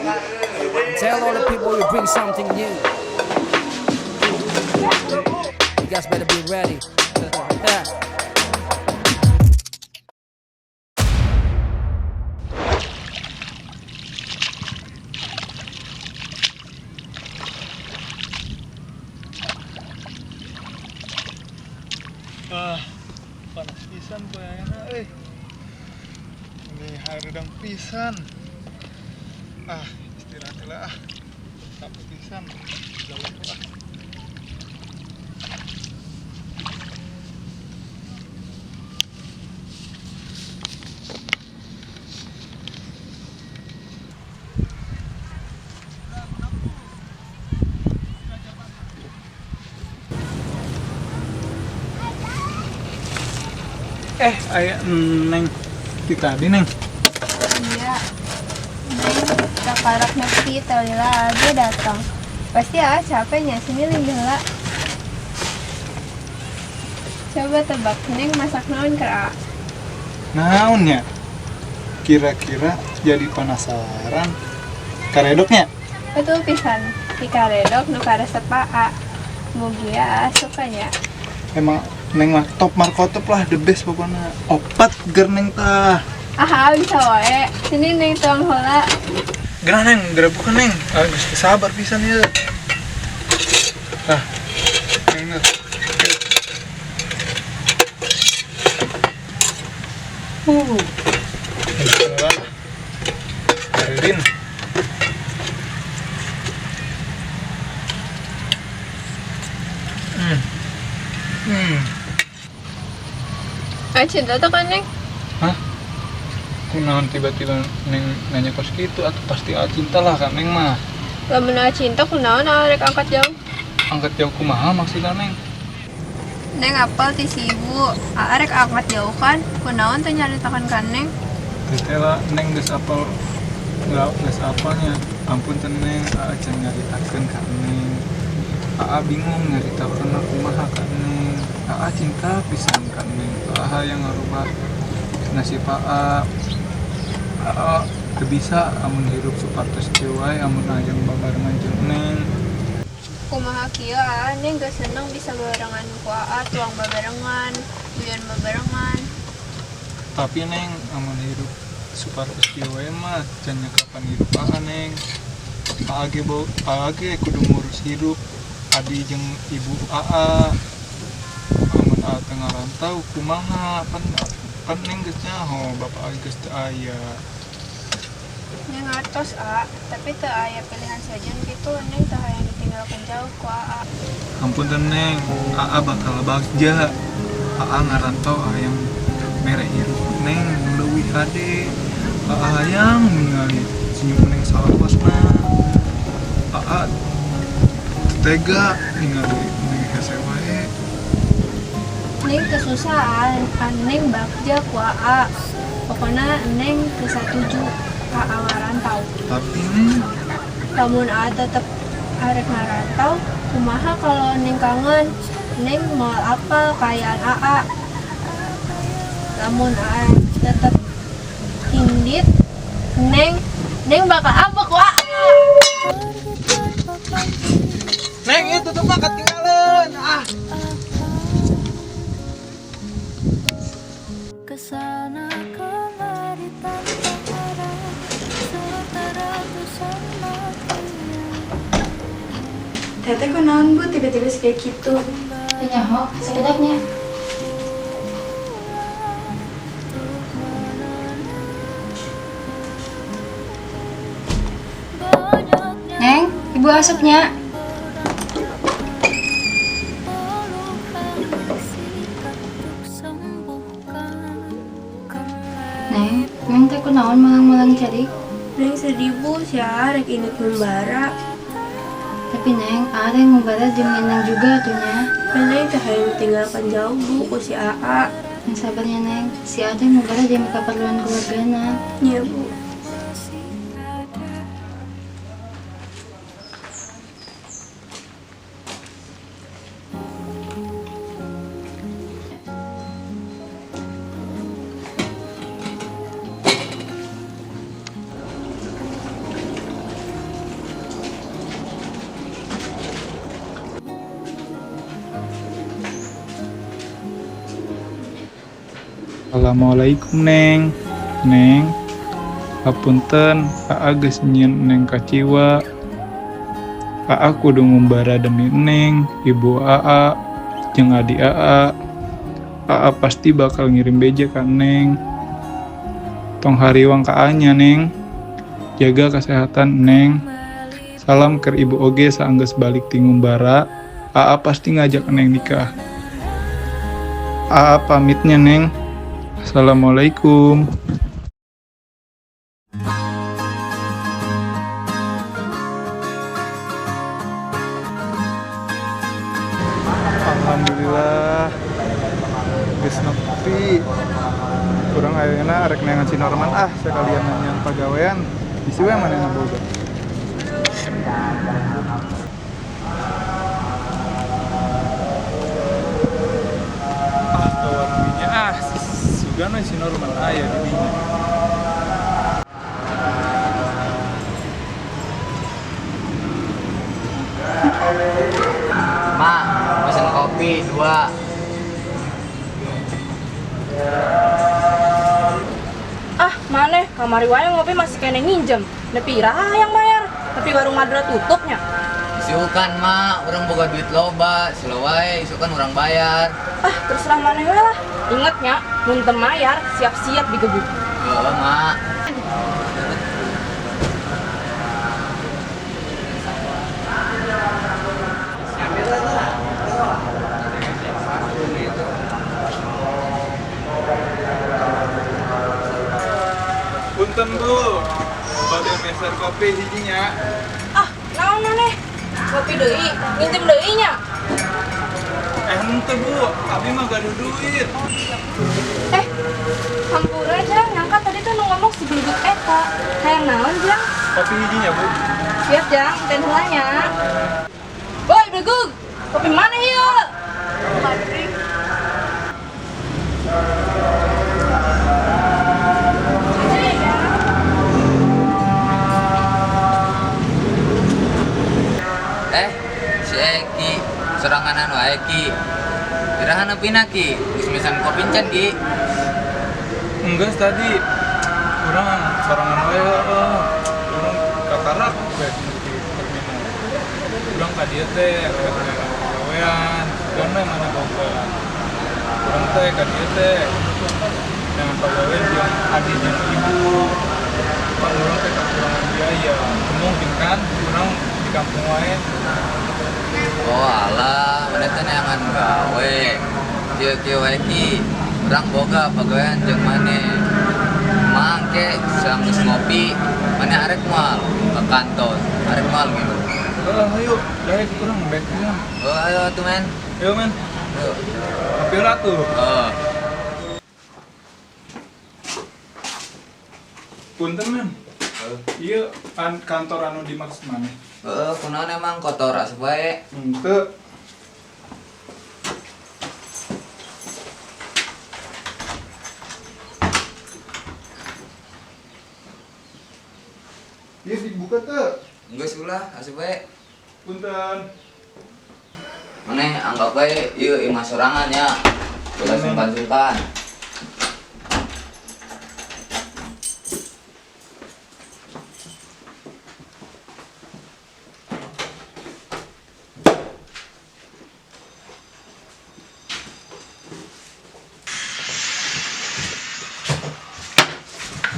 Tell all the people you bring something new. You guys better be ready. Ah, panas pisan poe ayeuna euy. Ini hareudang pisan. Ah, istirahat heula ah. Capek pisan. Jauh ah. Eh, aya Neng ti tadi, Neng. Iya. Neng kakarak nepi teu lila ge datang. Pasti ah capeknya sini linggih heula. Coba tebak Neng masak naon keur Aa? Naon nya? Kira-kira jadi penasaran. Karedoknya? Betul pisan. Ti karedok nu karesep Aa. Mugia Aa sukanya. Emang Neng mah top markotop lah, the best pokoknya. Opat ger Neng tah. Ah, bisa wae. Sini Neng tuang heula. Gerah Neng, gerah bukan Neng. Ah, geus teu sabar pisan ieu. Tah. Neng tah. Bismillah. Haridin. Ah, cinta tuh kan, Neng? Hah? Kunaon tiba-tiba Neng nanya kos gitu? Atau pasti A cinta lah kan Neng mah. Lamun A cinta kunaon A rek angkat jauh? Angkat jauh kumaha maksudna Neng? Neng apal ti si ibu. A rek angkat jauh kan? Kunaon teh nyaritakan ka Neng? Teh lah Neng geus apal. Nggak, geus apalnya. Ampun teh Neng, A can nyaritakeun ka Neng. Aa bingung nyaritakeun kumaha ka Neng. Aa cinta pisan ka Neng. Aa hayang ngarubah nasib Aa. Aa teu bisa amun hirup supartos kieu wae amun hayang babarengan jeung Neng. Kumaha kieu Aa, Neng geus seneng bisa babarengan ku Aa, tuang babarengan, guyon babarengan. Tapi Neng, amun hirup supartos kieu wae mah can nyekapan hirup Aa Neng. Aa ge bau, Aa ge kudu ngurus hirup adi jeung ibu Aa. Amun Aa teu ngarantau kumaha? Pan Neng geus nyaho, bapak Aa geus teu aya. Neng ngartos Aa, tapi teu aya pilihan sejen gitu, Neng teu hayang ditinggalkeun jauh ku Aa. Ampun teh Neng, Aa bakal bagja. Aa ngarantau hayang mere hirup Neng leuwih hade. Aa hayang ningali senyum Neng salawasna. Aa teu tega ningali Neng hese wae. Neng teu susah, Aa. Neng bagja ku Aa. Pokona Neng teu satuju Aa ngarantau. Tapi Neng, lamun Aa tetep arek ngarantau, kumaha kalau Neng kangen? Neng moal apal kaayaan Aa. Lamun Aa tetep indit, Neng bakal apa ku Aa? Neng, ieu tutup mah ketinggalan. Ah. Kesana kemari tanpa arah, serta ratusan matinya. Teteh kunaon bu tiba-tiba kayak gitu? Teu nyaho, sakedapnya. Neng, ibu asupnya. Neng, Neng teh kunaon malang-malang cari? Neng sedih bu, si Aa rek indit ngumbara. Tapi Neng, Aa teh ngumbara jeung Neng juga atuh nya. Neng teh hayang ditinggalkan jauh bu ku si Aa. Yang sabarnya Neng, si Aa teh ngumbara jeung keperluan keluargana. Iya bu. Assalamualaikum Neng. Neng, hapunten Aa geus nyieun Neng kaciwa. Aa kudu ngumbara demi Neng, ibu Aa, jeung adi Aa. Aa pasti bakal ngirim beja ka Neng. Tong hariwang ka Aa nya, Neng. Jaga kesehatan, Neng. Salam keur ibu oge saenggeus balik ti ngumbara, Aa pasti ngajak Neng nikah. Aa pamit nya, Neng. Assalamualaikum. Alhamdulillah geus nepi. Urang ayeuna arek neangan si Norman ah, sekalian nanyaan pagawean. Bisi we manehna boga. Ah, ka warung dinya ah, sugan we si Norman aya di dinya. Mak, pesen kopi dua. Ah, maneh kamari wae ngopi masih keneh nginjem. Nepi iraha hayang mayar, tapi warung Madura tutupnya. Isukan, Mak, urang boga duit loba, sila wae, isukan urang bayar. Ah, terserah maneh we lah. Ingat nya, mun teu mayar, siap-siap digebuk. Heeh, Mak. Punten Bu, bade meser kopi hiji nya. Ah, naon maneh? Kopi deui, nginjem deui nya. Eh henteu Bu, abi mah gaduh duit. Eh, hampura Jang, nyangka tadi tuh nu ngomong si Beluduk eta. Hayang naon, Jang? Kopi hiji nya Bu. Siap, Jang, ten heula nya. Boy, Belegug, kopi mana ieu? Eh, si Eki, soranganan wae Ki. Iraha nepina Ki, geus mesan kopi encan Ki. Enggak tadi urang sorangan wae heueuh. Urang kakarak we di terminal. Urang ka dieu teh rek neangan pagawean, sugan we maneh boga. Urang teh ka dieu teh neangan pagawean jeung adi jeung ibu. Pan urang teh kakurangan biaya. Mungkin kan urang di kampung wae. Oh alah, maneh teh neangan gawe. Kieu-kieu wae Ki, urang boga pagawean jeung maneh. Kumaha engke saenggeus ngopi, maneh arek moal ka kantor, arek moal gitu. Heeh, hayu, daek urang bae pisan. Oh, ayo atuh men. Ayo men. Ayo. Ngopi heula tuh. Heeh. Punten men. Ieu kantor anu dimaksud maneh. Heeh, kunaon emang kotor asup wae. Henteu. Ieu dibuka teu? Geus ulah, asup wae. Punten. Maneh anggap wae ieu imah sorangan ya. Ulah sungkan-sungkan.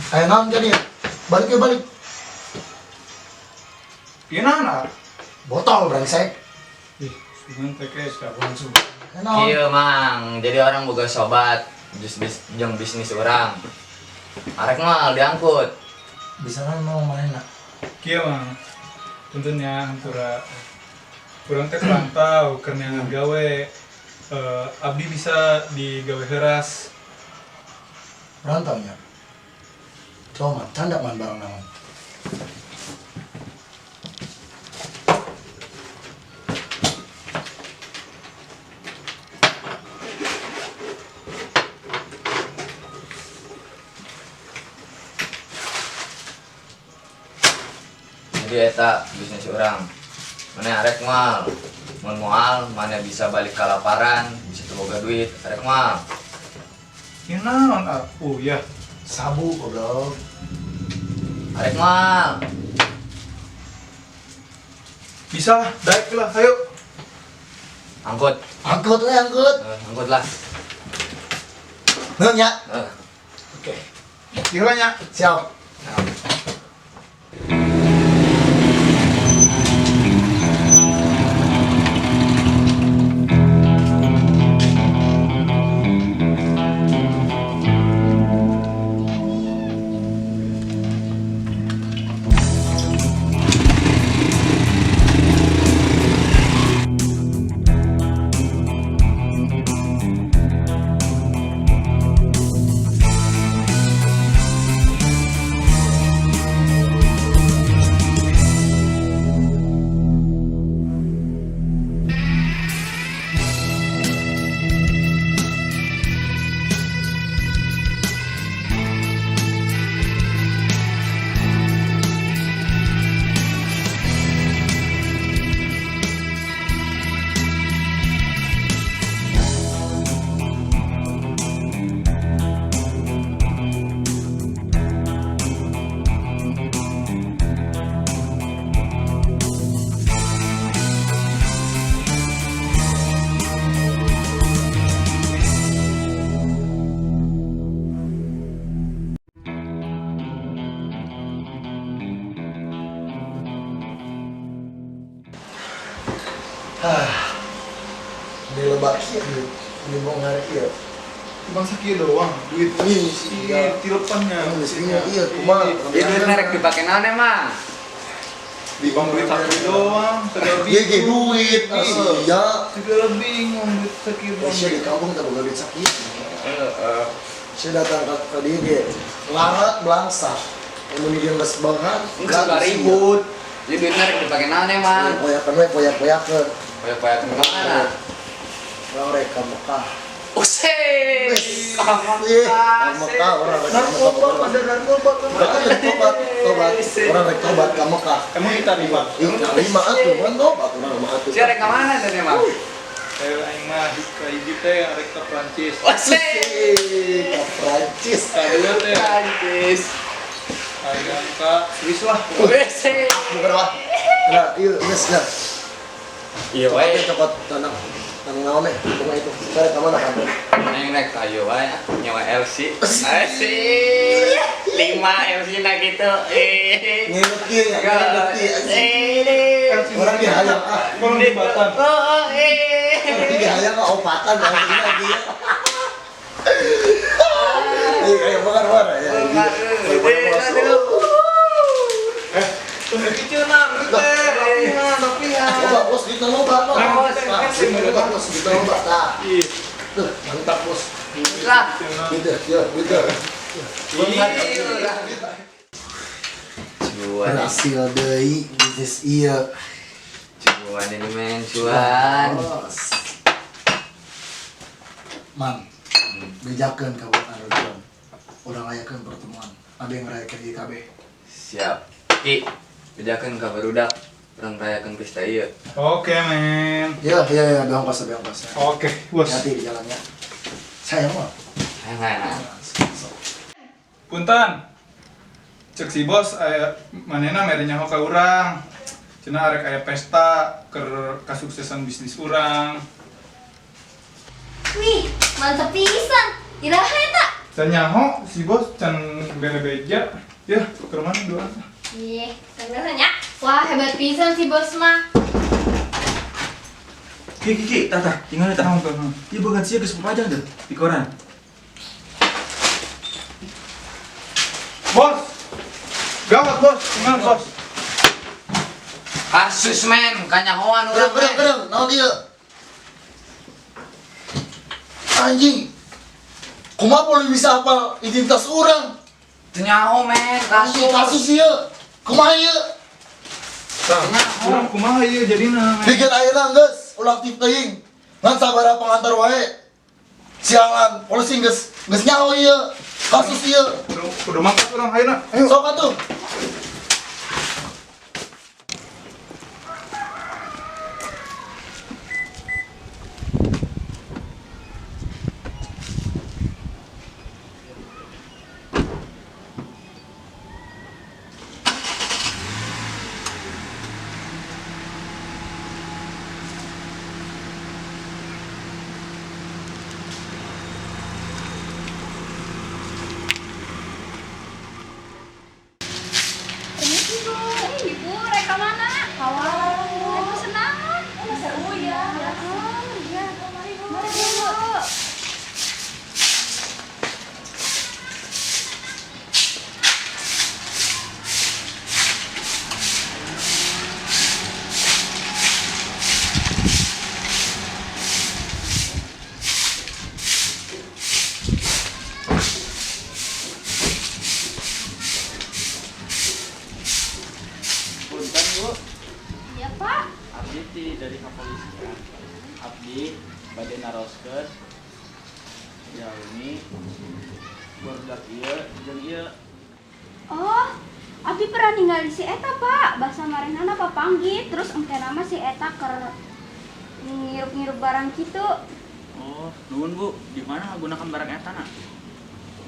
Ayo naon jadi? Balik ya balik. Ieu naon? Botol brengsek. Ih, sugan teh kecap. Langsung. Ayo naon? Kieu Mang, jadi orang boga sobat jeung bisnis urang. Arek moal diangkut. Bisa kan mau manehna? Kieu Mang. Punten nya hampura. Urang teh kerantau keur neangan gawe. Abdi bisa digawe heuras. Rantau nya. Coba man, canda man barang naon. Jadi eta bisnis urang. Maneh arek moal. Mun moal maneh bisa balik kalaparan, bisa teu boga duit, arek moal. Ieu naon ah? Oh ya. Sabu goblok. Arek moal. Bisa, daek lah, ayo. Angkut. Angkut we angkut. Angkut lah. Nuhun nya. Oke. Ieu lah nya. Siap. Ah. Di lebak kieu duit. Di bongar ieu. Bangsa kieu doang, duit. Ih, Ih, tilepannya. Iya, kumaha? Ieu duit merek dipake naon emang? Di bang duit satu doang, segala Iya, ge duit. Iya. Segala bingung duit sakieu doang. Sia di kampung teh boga duit sakieu. Heeh. Sia datang ka dieu ge larat belangsa. Mun dia geus banget, Geus ribut. Ieu duit merek dipake naon emang? Poyakeun we, poyak-poyakeun. Poyak-poyakeun kemana? Urang rek ka Mekah. Useh. Ka Mekah urang rek ka Mekah. Narkoba, ada narkoba. Bahkan rek tobat, tobat. Urang rek tobat ka Mekah. Emang kita lima? Ih, lima atuh, kan tobat urang mah atuh. Sia rek ka mana teh emang? Aing mah ka hiji teh rek ka Prancis. Useh. Ka Prancis. Kadua teh Prancis. hayang ka Swiss lah. Useh. Bukan apa? Nah, iya, geus lah. Iya wae. Cokot tanah. Tanah naon eh? Kumaha itu? Rek ka mana kan? Neng rek ayo wae nyawa LC. LC. 5 LC na gitu. Eh. Nginget kieu ya, nginget kieu. Orang dihayang ah. Kolong jembatan. Oh, eh. Orang dihayang ah opatan maksudnya kieu. Iya, kayak bukan mana ya. Tunggu kecil nah, teh, rapihan, rapihan. Loba bos, duitna loba. Loba bos, duitna loba. Tah. Tuh, mantap bos. Lah. Gitu, ya, gitu. Cuan. Berhasil deui bisnis ieu. Cuan ini men, cuan. Mang, bejakeun ka Bang Urang ngayakeun pertemuan. Abi ngerayakeun ieu kabeh. Siap. Ki, bejakeun ka barudak. Urang rayakeun pesta ieu. Oke, men. Iya, iya, iya, beongkos, beongkos. Oke, bos. Hati di jalannya. Saya mah. Hayang. Punten. Cek si bos aya manehna mere nyaho ka urang. Cenah arek aya pesta keur kasuksesan bisnis urang. Wih, mantep pisan. Iraha eta? Can nyaho si bos can bere beja. Ya, ke mana dua? Iya, tanggalannya. Wah, hebat pisan si bos mah. Ki, ki, tata, tinggal tata. Iya bukan sih geus pajang deh di koran. Bos. Gawat, bos. Tinggal, bos. Kasus men, kanyahoan urang. Gereng, naon ieu? Anjing. Kumaha boleh bisa hafal identitas urang? Teu nyaho men, kasus. Kasus ieu. Kumaha ieu? Tah, urang kumaha ieu jadina men? Bikin ayeuna geus ulah aktif teuing. Ngan sabaraha pengantar wae. Sialan, polisi geus geus nyaho ieu. Kasus ieu. Kudu mangkat urang ayeuna. Ayo. Sok atuh. Abdi ti dari kepolisian. Abdi bade naroskeun jalmi barudak ieu jeung ieu. Oh, abdi pernah ningali si eta, Pak. Basa marehnana papanggih, terus engkena mah si eta keur ngirup-ngirup barang kitu. Oh, nuhun Bu. Di mana gunakan barang eta na?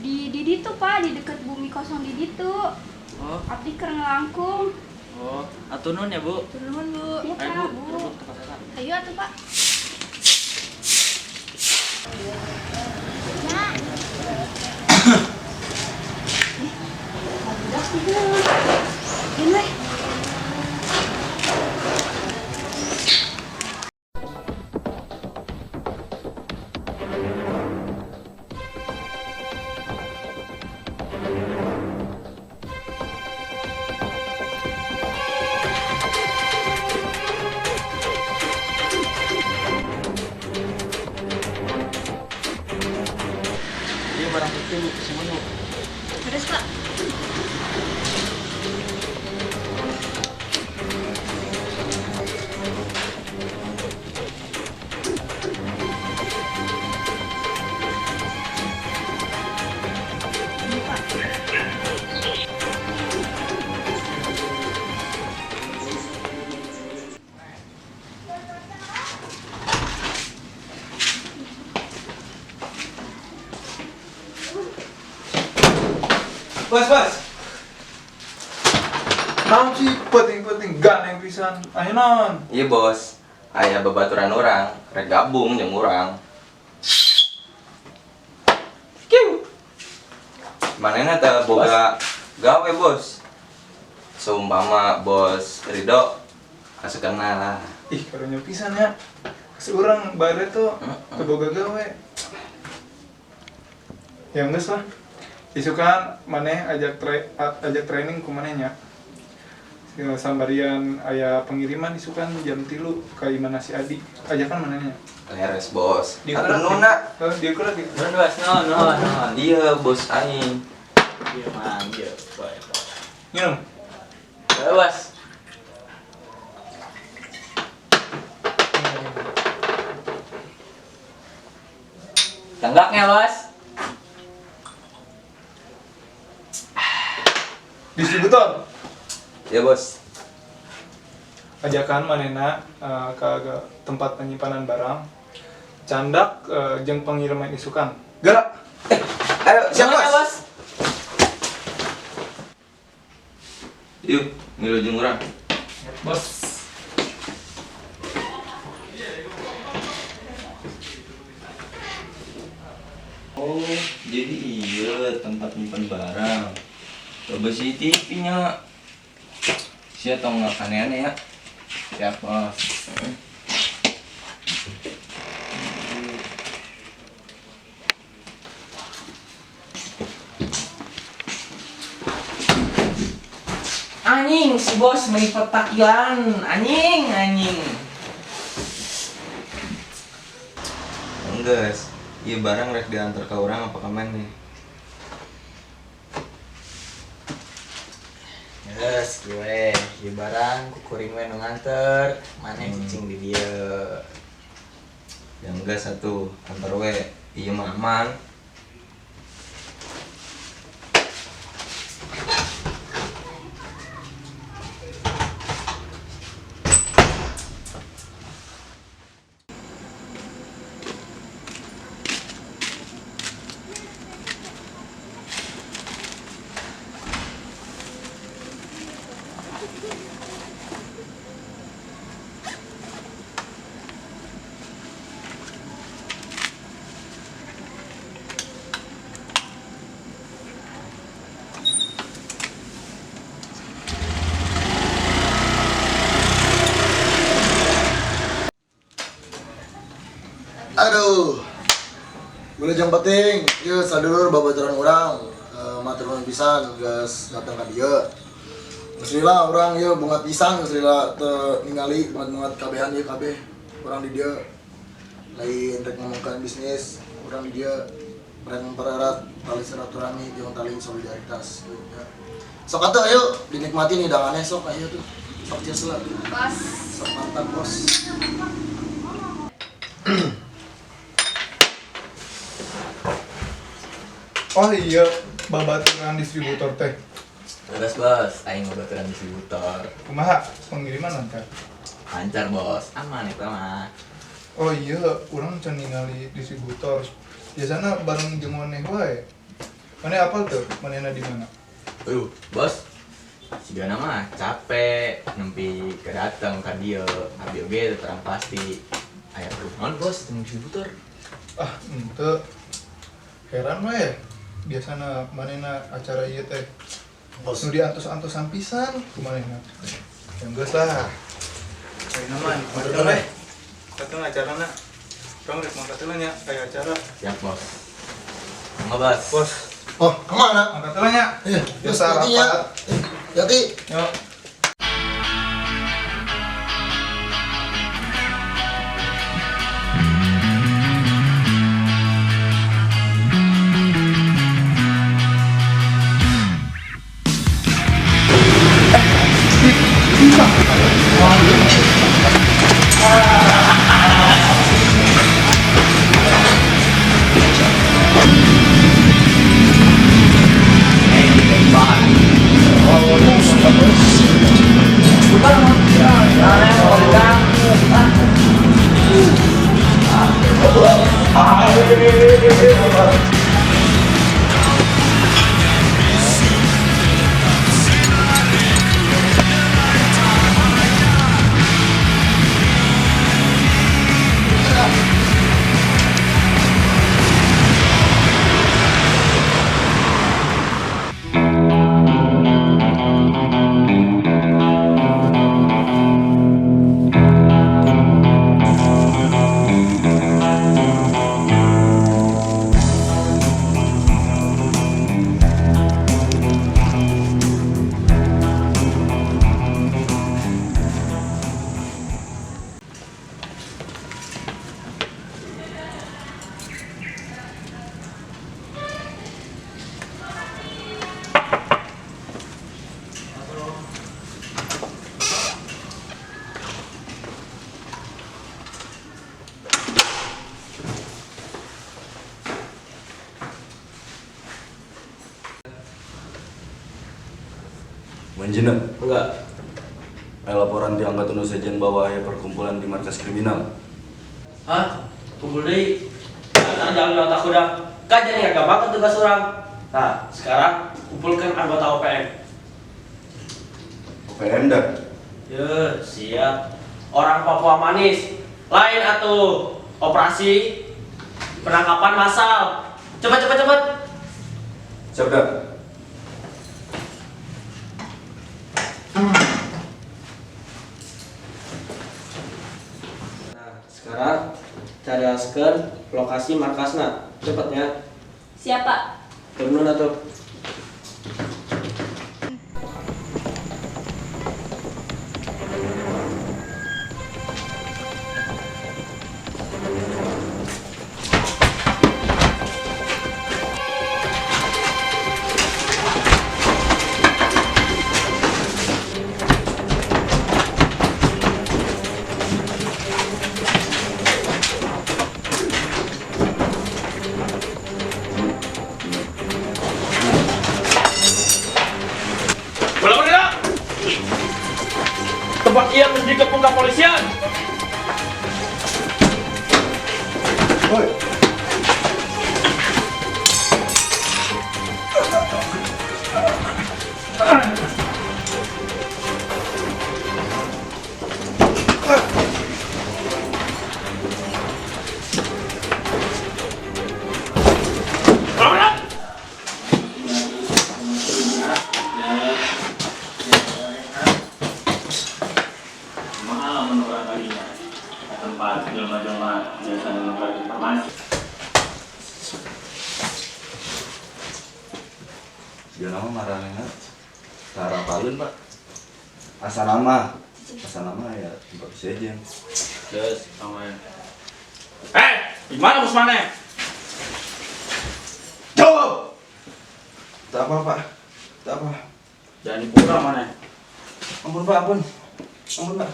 Di ditu, Pak, di deket bumi kosong di ditu. Oh. Abdi keur ngelangkung. Oh, atuh nuhun ya, Bu. Nuhun, Bu. Iya, Ayo, Pak, Bu. Bu. Terus ke pasar. Ayo atuh, Pak. Budak sih, Bu. Ini weh. Iya barang bukti Bu, simpen Bu. Terus, Pak. Ini, Pak. Bos, bos. Naon sih penting-penting gandeng pisan. Ayo naon? Iya bos, aya babaturan urang, rek gabung jeung urang. Kiu. Manehna teh boga gawe bos. Seumpama bos Ridho asup kenal lah. Ih, karunya pisan ya. Seurang bare tuh teu boga gawe. Ya geus lah. Isukan maneh ajak training ku maneh nya. Sambarian aya pengiriman isukan jam 3 ka imah si Adi. Ajakan manehnya. Leres bos. Di Atur lagi. nuna. Heuh, di ukur lagi. Nuhun bos, nuhun, nuhun, nuhun. Iya bos aing. Iya mang, iya. Boy, boy. Minum. Ayo, bos. Tenggaknya, bos. Distributor. Iya bos. Ajakan manehna ke tempat penyimpanan barang. Candak jeung pengiriman isukan. Gerak. Ayo, siap Nuhun ya, bos. bos. Yuk, ngilu jeung urang. Bos. Oh, jadi iya tempat nyimpen barang. Coba CCTV nya. Sia tong aneh-aneh ya. Siap, bos. Anjing, si bos beli petakilan. Anjing, anjing. Enggeus, iya barang rek diantar ke urang apa ka maneh? Geus, kieu we, ieu barang ku kuring we nu nganter, maneh cicing di dieu. Ya enggeus atuh, antar we. Ieu mah aman. Aduh. Wilujeng penting, ieu sadulur babaturan urang, matur nuhun pisan geus datang ka dieu. Geus lila urang ieu bungat pisan geus lila teu ningali bungat-bungat kabehan ieu kabeh. Urang di dieu lain rek ngomongkeun bisnis, urang di dieu rek mempererat tali silaturahmi jeung tali solidaritas. Ya. Sok atuh ayo dinikmatin hidangannya sok ayo tuh. Sok cheers lah. Bos. Sok mantap, Bos. Oh iya, babaturan distributor teh. Terus bos, aing babaturan distributor. Kumaha pengiriman lancar? Lancar bos, aman itu mah. Oh iya, urang can ningali distributor. Biasana bareng jeung maneh wae. Maneh apal tuh, manehna di mana? Aduh, bos. Sigana mah capek, nempi kedateng ka dieu, abi oge teu terang pasti. Aya naon bos jeung distributor? Ah, henteu. Heran we. Biasana manehna acara ieu teh. Bos. Nu diantos-antosan pisan ku manehna. Yang geus lah. Ayeuna mah Betul we. Dateng acarana. Urang rek mangkat heula nya aya acara. Siap bos. Mangga bos. Bos. Oh, kemana? Mangkat heula nya. Iya, Biasa hati ya. rapat. Hati. Yo. Manjina, Enggak. aya laporan di angkatan nu sejen bahwa aya perkumpulan di markas kriminal. Hah? Kumpul deui. Karena jalan di otak udah. Kan jadi nggak gampang tugas orang. Nah, sekarang kumpulkan anggota OPM. OPM dah. Ya, siap. Orang Papua manis. Lain atuh operasi penangkapan massal. Cepat cepat cepat. Siap dah. Nah, sekarang cariaskeun lokasi markasna. Cepatnya. Siapa? Turun atuh. Bola bendera. Tempat ia menjadi kepung kepolisian. Woi. Kumaha lamun urang kalinya tempat jelema-jelema jasa nukar informasi. Dia nama maranehna tara apaleun, Pak. Asa nama. Asa nama ya tempat sejen. Terus, sama. Eh, di mana bos mana? Jawab. Tak apa, Pak. Tak apa. Jangan dipura mana? Ampun, Pak, ampun. Ampun, Pak.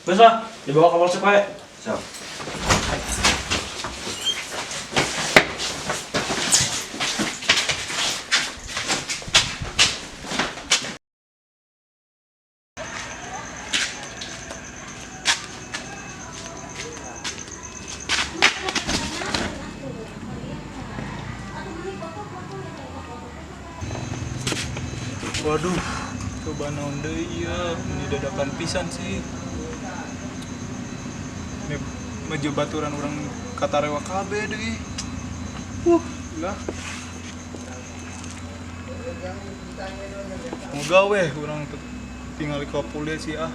Geus lah, dibawa ke polsek wae. Siap. Waduh, coba naon deui ieu, ini dadakan pisan sih. Ini meja baturan urang katarewa kabeh deui. Lah. Moga weh urang teu tingali ka polisi ah.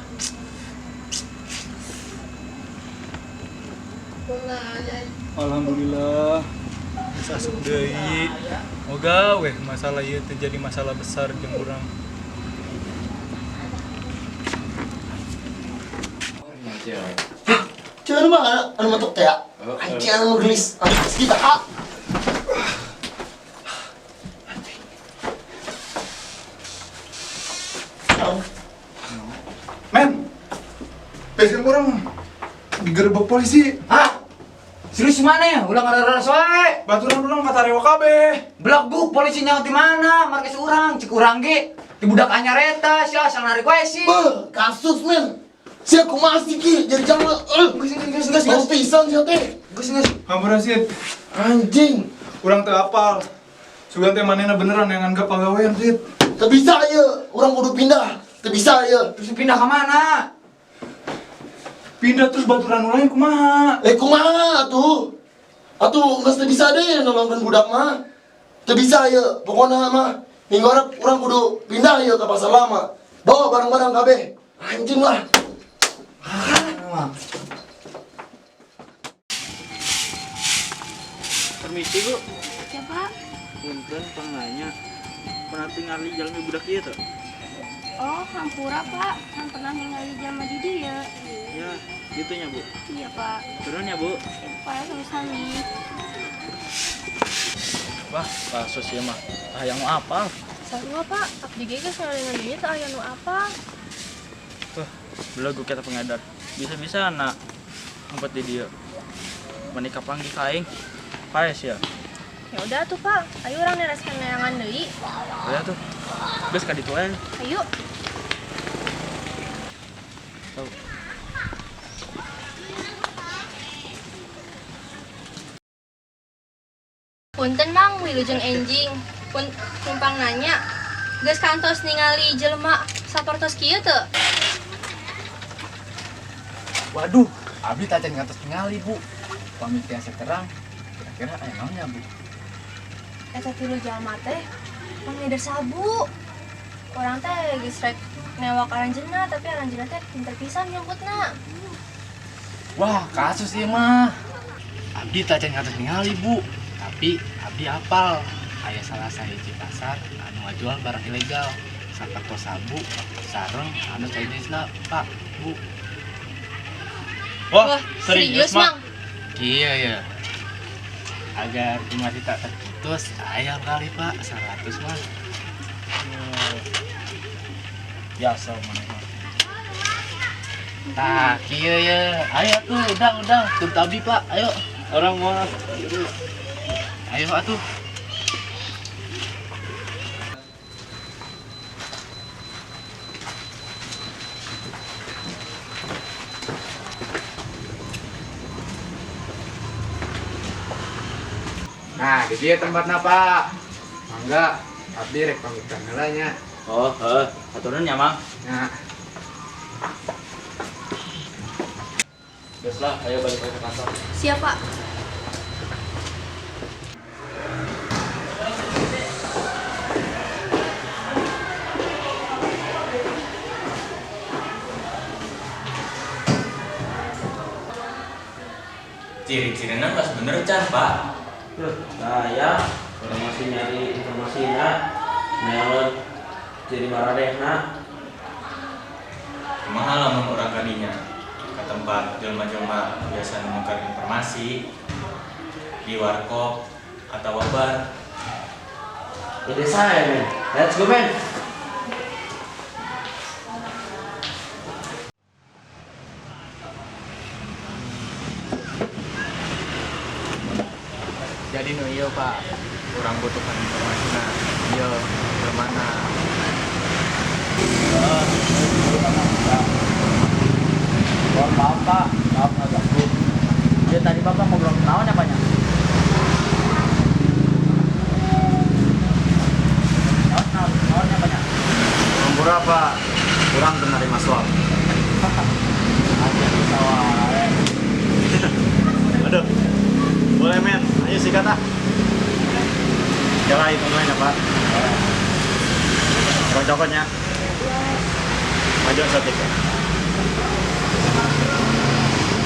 Alhamdulillah bisa asup deui. Moga weh masalah ieu teu jadi masalah besar jeung urang. Cuman mah anu matok teh. Anjing anu gelis. Anu kita ah. Men, basecamp urang digerebek polisi. Hah? Serius mana ya? Ulah ngarara wae. Baturan urang katarewa kabeh. Belaguk polisinya di mana? Markes urang, cek urang ge. Di budak anyar eta sia asal narik wae sih. Beuh, kasus men. Sia kumaha sih ki? Jadi jangan Geus geus geus geus. Pisan sia teh. Geus geus. Hampura sih. Anjing. Urang teu apal. Sugan teh manehna beneran yang nganggap pagawean sih. Teu bisa ieu, urang kudu pindah. Teu bisa ieu. Terus pindah ke mana? Pindah terus baturan urang kumaha? Eh kumaha atuh? Atuh geus teu bisa deh nolongkeun budak mah. Teu bisa ieu, pokona mah minggu hareup urang kudu pindah ieu ke pasar lama. Bawa barang-barang kabeh. Anjing lah. Permisi, Bu. Siapa? Punten pangnanya. Pernah tingali jalmi budak ieu teu? Oh, hampura Pak, kan pernah ningali jalma di dieu. Ya, gitu nya, Bu. Iya Pak. Turun ya, Bu. Iya Pak, sami-sami. Wah, kasus ieu mah. Hayang nu apal. Sarua Pak, abdi ge geus ngalengan dieu teu aya nu apal. Tuh, belaguk eta pengedar. Bisa-bisa anak ngumpet di dieu. Menikah panggih ka aing. Paes ya. Ya udah tuh Pak, ayo urang nereskeun neangan deui. Ya tuh. Geus ka ditu wae. Ayo. Tahu. Punten Mang, wilujeng enjing. Pun numpang nanya, geus kantos ningali jelema sapertos kieu teu? Waduh, abdi tacan ngantos ningali, Bu. Pamit tiasa terang, kira-kira aya naonnya, Bu? Eta tilu jalma teh pengedar sabu. Urang teh geus rek newak aranjeunna, tapi aranjeunna teh pinter pisan nyumputna. Wah, kasus ieu mah. Abdi tacan ngantos ningali, Bu. Tapi abdi apal aya salah sahiji pasar anu ngajual barang ilegal sapertos sabu sareng anu sajenisna, Pak, Bu. Wah, serius, Mang? Iya ya. Agar informasi tak terputus, ayam kali Pak, 100 mah. Biasa maneh mah. Tah, kieu ya. Ayo tuh, udah, turut abdi Pak, ayo. Orang mau. Ayo atuh. Nah, di dia tempatnya Pak. Mangga, abdi rek pamitan heula nya. Oh, heuh, aturan nya, Mang. Nah. Geus lah, ayo balik lagi ke kantor. Siap, Pak. Ciri-cirinya nggak bener can, Pak. Nah, ya, orang masih nyari informasi na, melon jadi maradehna. Kumaha lamun urang kadinya ke tempat jelma-jelma biasa nukar informasi di warkop atau bar. Ide saya, men. Let's go, men. Jadi nu ieu Pak, urang butuhkan informasina. Ieu mana? Mohon maaf Pak, maaf ngaganggu. Ya tadi Bapak ngobrol naon ya banyak? Naon ya banyak? Hampura Pak, kurang menerima suap. Aja bisa wae. Aduh, boleh men, ayo sikat ah. Jalan hitung ya Pak. Kurang cokotnya. Maju satik ya.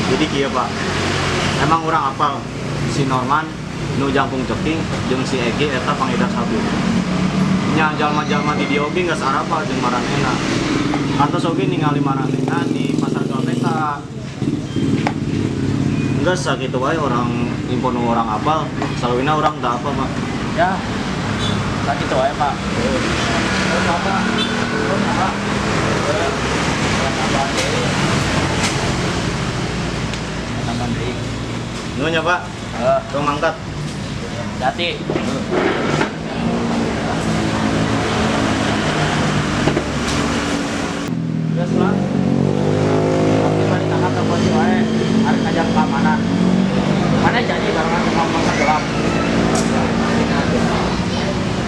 Jadi kieu Pak, emang orang apal si Norman nu jangkung ceking jeung si Egi eta pangedar sabu. Nya jalma-jalma di dieu oge geus arapal jeung maranehna. Kantos oge ningali maranehna di pasar gelap eta. Geus sakitu wae orang info nu orang apal, salawina orang teu apal Pak. Ya. Sakitu wae Pak. Terus apa? Terus apa? Tambahan deui. Tambahan deui. Nuhun ya Pak. Heeh. Tong mangkat. Jati. Geus lah. Tapi bari tangkap telepon wae, arek ngajar keamanan. Mana jadi barengan sama pasar gelap.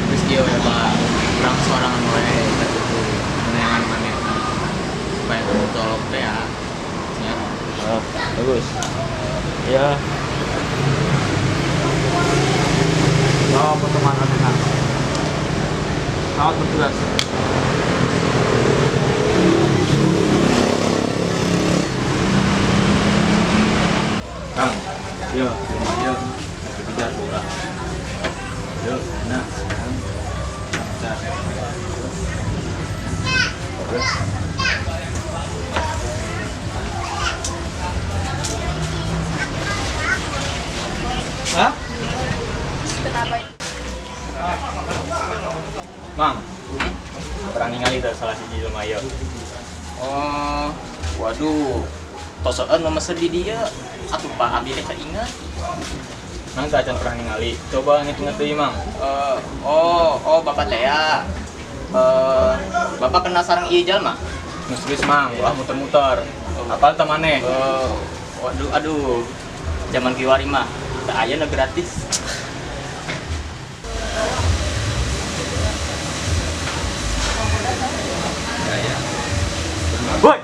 Terus kieu we Pak, urang sorangan wae eta kudu neangan manehna supaya teu colok teh ya. Ya. Oh, bagus. Ya. Bawa pertemuan Athena. Selamat bertugas. Kang, yo, yo, dikejar urang. Yo, nah, Kang. Nah. Oke. Hah? Kenapa ini? Mang, pernah ningali teh salah siji jelema ieu. Oh, waduh. Tosoeun mah mesen di dieu. Atuh Pak abdi teh ingat. Mang teh acan pernah ningali. Coba ngitung deui, Mang. Oh, Bapak teh ya. Bapak kenal sareng ieu jalma? Nu serius, Mang, ulah muter-muter. Apal teh maneh? Waduh, aduh. Zaman kiwari mah teu aya nu gratis. Woi.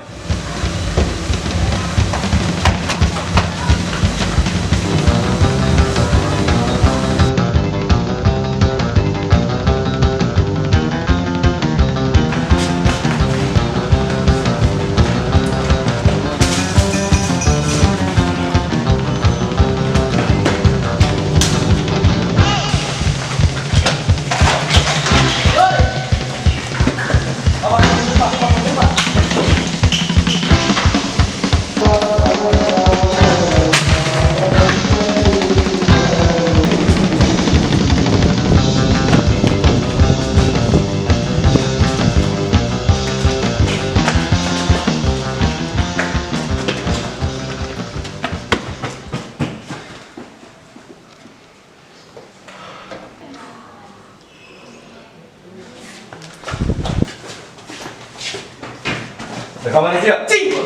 Kamari sia. Cing.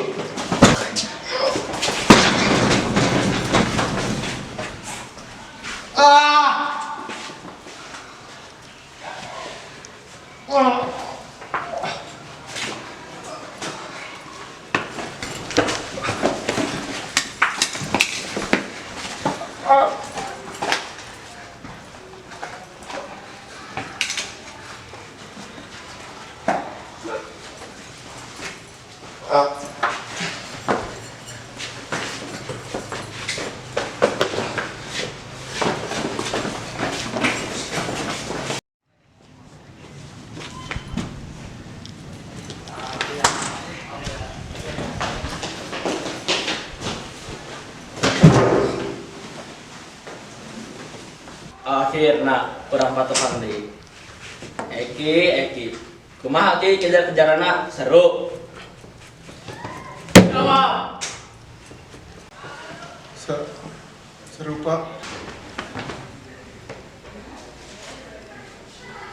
Ah. Akhirna urang patokan deui. Eki, Eki. Kumaha Ki kejar-kejaranna seru. Jawab. Seru Pak.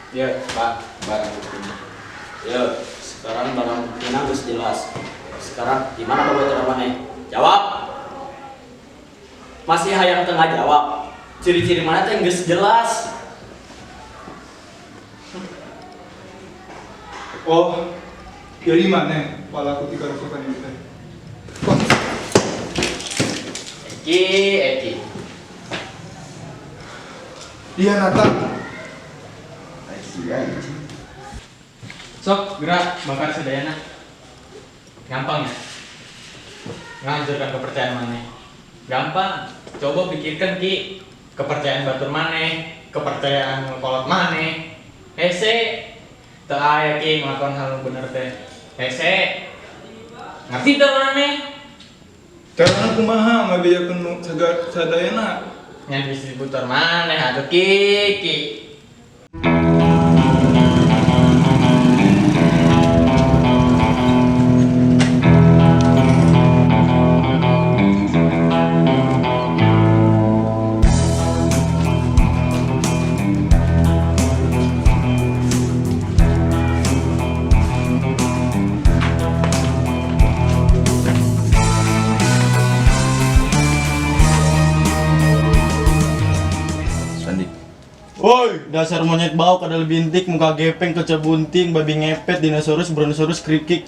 Ya, Pak, barang buktinya. Ya, sekarang barang buktinya geus jelas. Sekarang di mana babaturan maneh? Jawab. Masih hayang teu ngajawab. Ciri-ciri maneh teh geus jelas. Oh, jadi maneh palaku ti karusukan ieu teh? Eki, Eki. Iya, Nathan. Sok, gerak, bakar sedayana. Gampang ya? Ngancurkan kepercayaan maneh. Gampang. Coba pikirkan, Ki. Kepercayaan batur maneh, kepercayaan kolot maneh. Hese. Teu aya, Ki, ngelakuan hal nu bener teh. Hese. Ngerti teu maneh? Carana kumaha ngabejakeun nu sadayana? Nya distributor maneh atuh, Ki, Ki. Sandi. Woi, dasar monyet bau kadal bintik, muka gepeng, kaca bunting, babi ngepet, dinosaurus, brontosaurus, kerikik.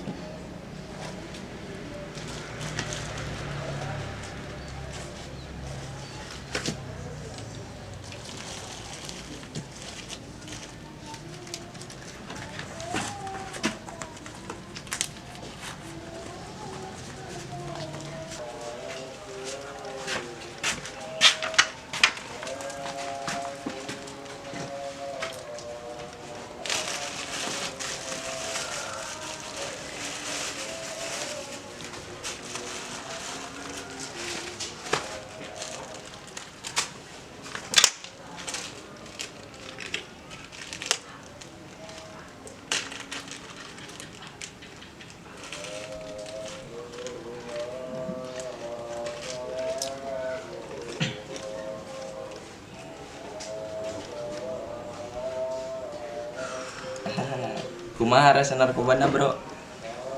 Kumaha rasa narkobana, Bro?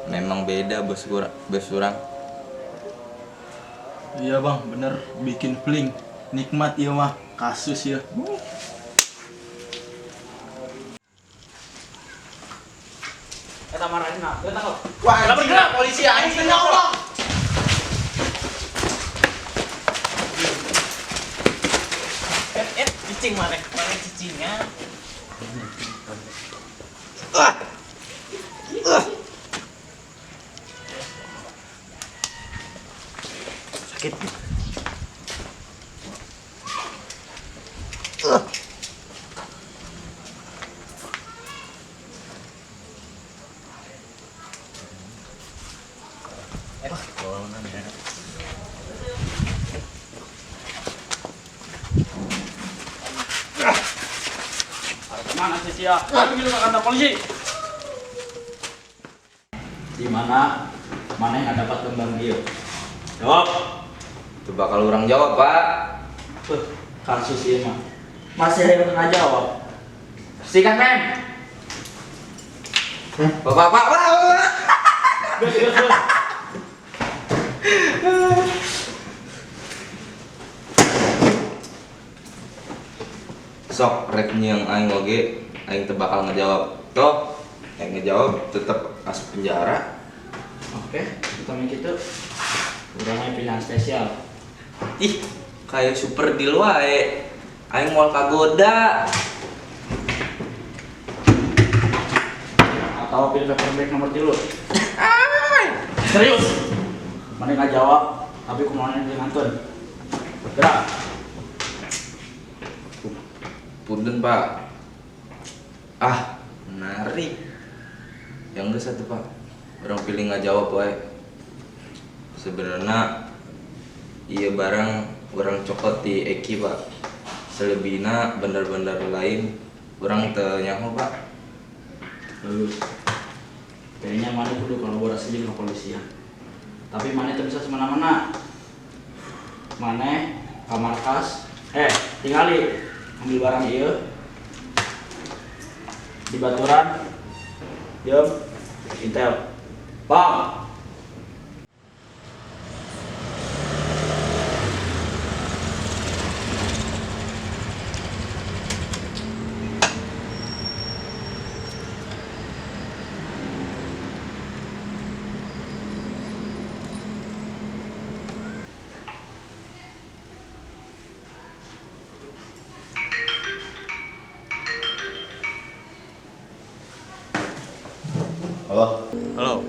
Memang beda bos kurang, bos urang. Iya bang, bener bikin fling. Nikmat iya mah, kasus ya. Eta marahna, teu tangkap. Wah, Lah bergerak polisi anjing ya Allah. Eh, cicing maneh, maneh cicingnya. Sakit. Mana sih sia? Ayo ke kantor polisi. Di mana maneh dapat kembang ieu? Jawab. Itu bakal orang jawab, Pak. Kasus ieu mah. Masih ada yang jawab. Sikat, men. Bapak, Pak, Pak. Gus, gus, gus. Sok rek nyiang aing oge, aing teu bakal ngejawab. Toh, aing ngejawab tetep asup penjara. Oke, kita mikir itu. Urangnya pilihan spesial. Ih, kayak super deal wae. Aing moal kagoda. Atau pilih paperback nomor 3. Serius? Mana nggak jawab, tapi kumaha dilantur. Gerak. Punten, Pak. Ah, menarik. Yang geus satu, Pak. Orang pilih nggak jawab wae. Sebenarnya iya barang orang cokot di Eki, Pak. Selebihnya bener-bener lain orang teu nyaho, Pak. Bagus. Kayaknya mana kudu kolaborasi jeung kepolisian. Tapi mana teu bisa semena-mena. Mana ka markas, tingali ambil barang ieu. Dibaturan jeung Intel. Bang. Halo. Halo.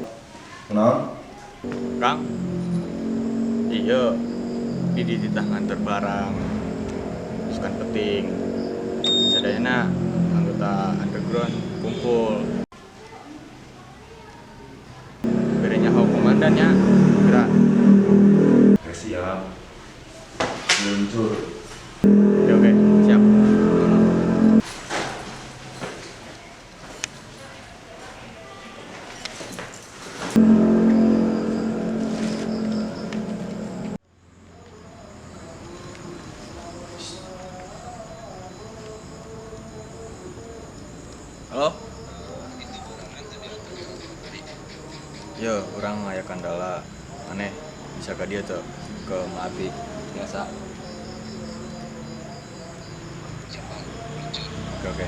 Kunaon? Kang. Iya. Di dititah nganter barang. Sukan penting. Sadayana anggota underground kumpul. Bere nyaho komandannya. Gerak. Oke, siap. Meluncur. Oke, oke, siap. Halo? Yo, orang aya kandala. Aneh, bisa ka dia tuh ke Maapi biasa. Oke, oke.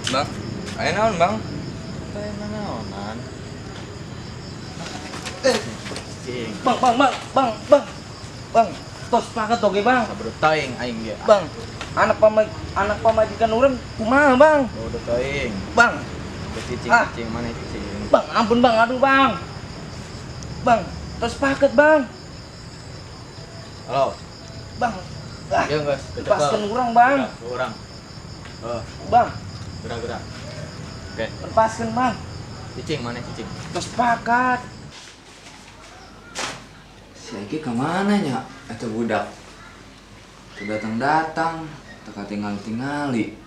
Bang, ayo naon bang? Ayo naonan. Bang, bang, bang, bang, bang, bang, tos paket oge bang. Sabar teuing aing ge. Bang, anak pamajikan urang kumaha bang? Udah teuing. Bang, cicing, cicing mana cicing? Bang, ampun bang, aduh bang. Bang, tos paket bang. Halo. Bang, ah, ya guys, lepaskan urang bang. Urang. Oh. Bang. Gerak-gerak. Oke. Lepaskan bang. Cicing mana cicing? Tos pakat. Si Eki kemana nya? Eta budak. Teu datang-datang, teu katingal-tingali.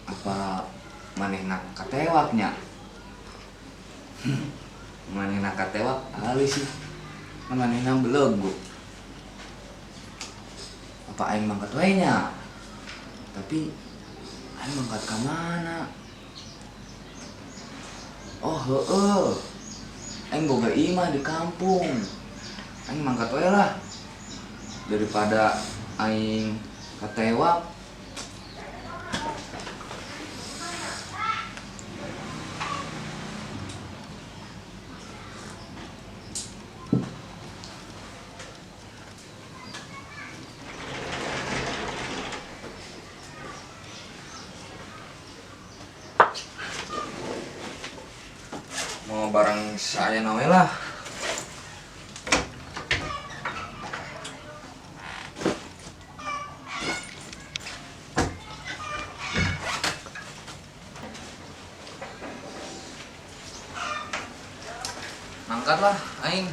Apa manehna katewak nya? Manehna katewak ahli sih. Manehna belegu. Apa aing mangkat wae nya? Tapi aing mangkat ka mana? Oh heueuh. Aing boga imah di kampung. Aing mangkat wae lah. Daripada aing katewak. Mau barang saya nawe lah. Mangkat lah, aing.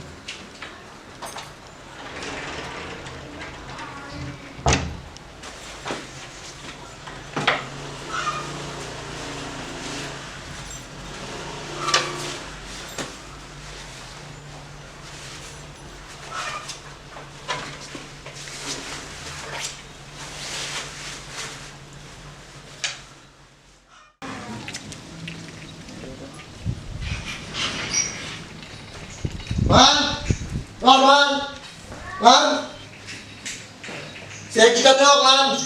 Man, man, man, man. Si Eki katewak man,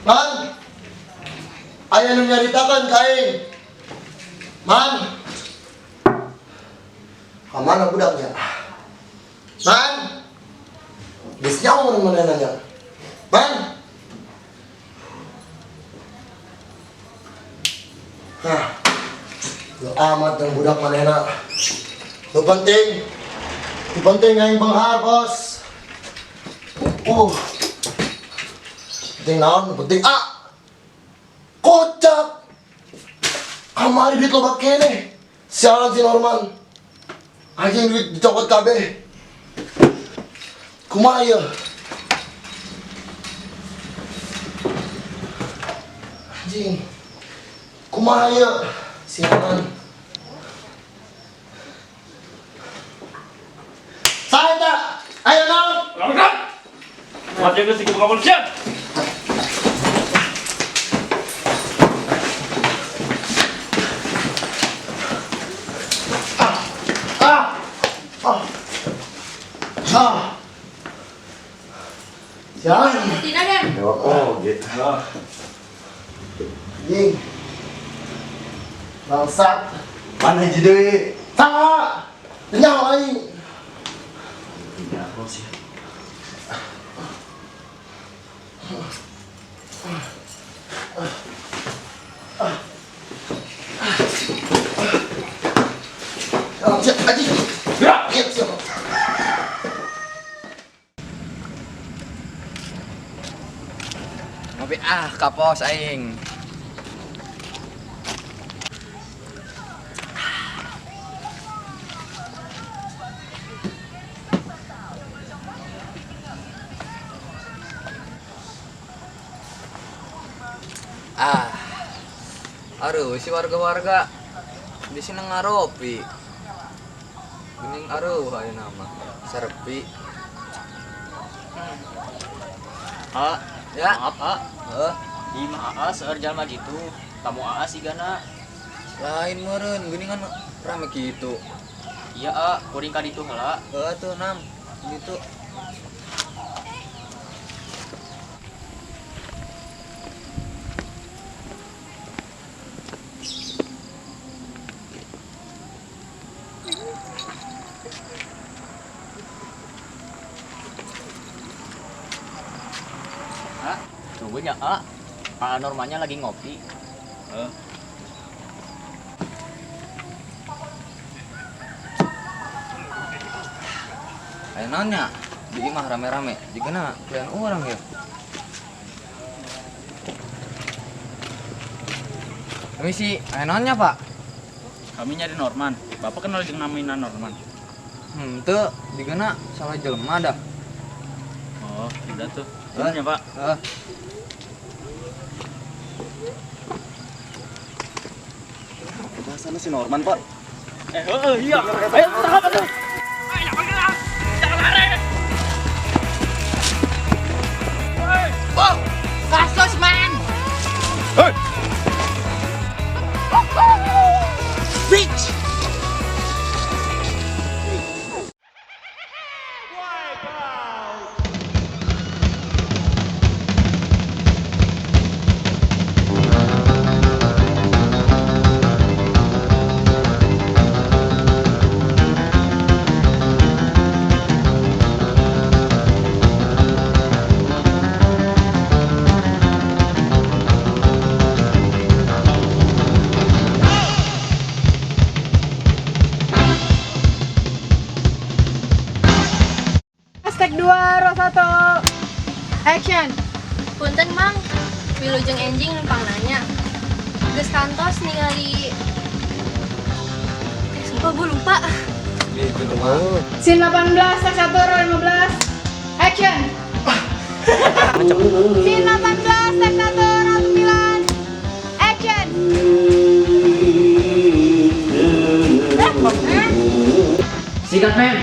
man. Aya nu nyaritakeun ka aing. Man, kamana budaknya? Man, geus nyaho mun manehna nya. Man. Hah, lu amat dan budak manehna. Lu penting aing benghar, bos. Penting naon, penting ah. Kocak. Kamari duit loba keneh. Sialan si Norman. Anjing duit dicokot kabeh. Kumaha ieu? Anjing. Kumaha ieu? Sialan. Saya tak. Ayo naon? Lakukan. Mati geus di kepolisian. Ah. Ah. Ah. Sialan. Tina Den. Oh, gitu. Anjing. Bangsat. Mana hiji deui? Saha? Nyaho aing. Nyaho sih. Siap, anjing. Gerak. Siap, siap. Ngopi ah kapos aing. Ah. Aduh, si warga-warga di sini ngaropi. Gening aruh ayeuna mah. Sarepi. A, Ya. maaf A. Heuh. Di imah AA seueur jalma gitu. Tamu AA sigana. Lain meureun geuningan rame kitu. Iya A, kuring ka ditu heula. Heuh tuh nam. Gitu. A, tunggunya A. A Normanya lagi ngopi. Heeh. Ayo nanya, di imah rame-rame, jigana pilihan orang ya. Permisi, ayo nanya Pak. Kami nyari Norman. Bapak kenal jeung namina Norman. Teu, jigana salah jelema dah. Oh, udah tuh. Turun ya, Pak. Heeh. Bahasana si Norman, Pak. Heeh, iya. Ayo tangkap atuh. Ayo jangan gerak. Jangan lari. Woi. Wow, kasus man. Hei. Bitch. Hashtag 2, roll 1. Action. Punten Mang, wilujeng enjing numpang nanya. Geus kantos ningali sumpah gue lupa. Scene 18, take 1, roll 15. Action. Scene 18, take 1, roll 9. Action. Sikat, men.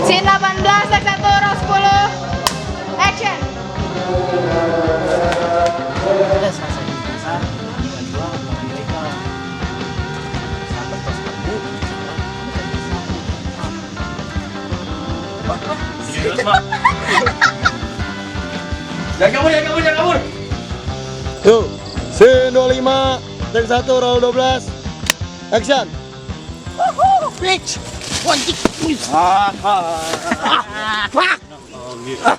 Scene 18, take 1, roll 10. Action. Ada salah satu pasar anu ngajual barang ilegal. Sapertos sabu, Jangan kabur, jangan kabur, jangan kabur. Yuk, scene 25, take 1, roll 12. Action. Bitch. Anjing. Ah, Fuck. Ah.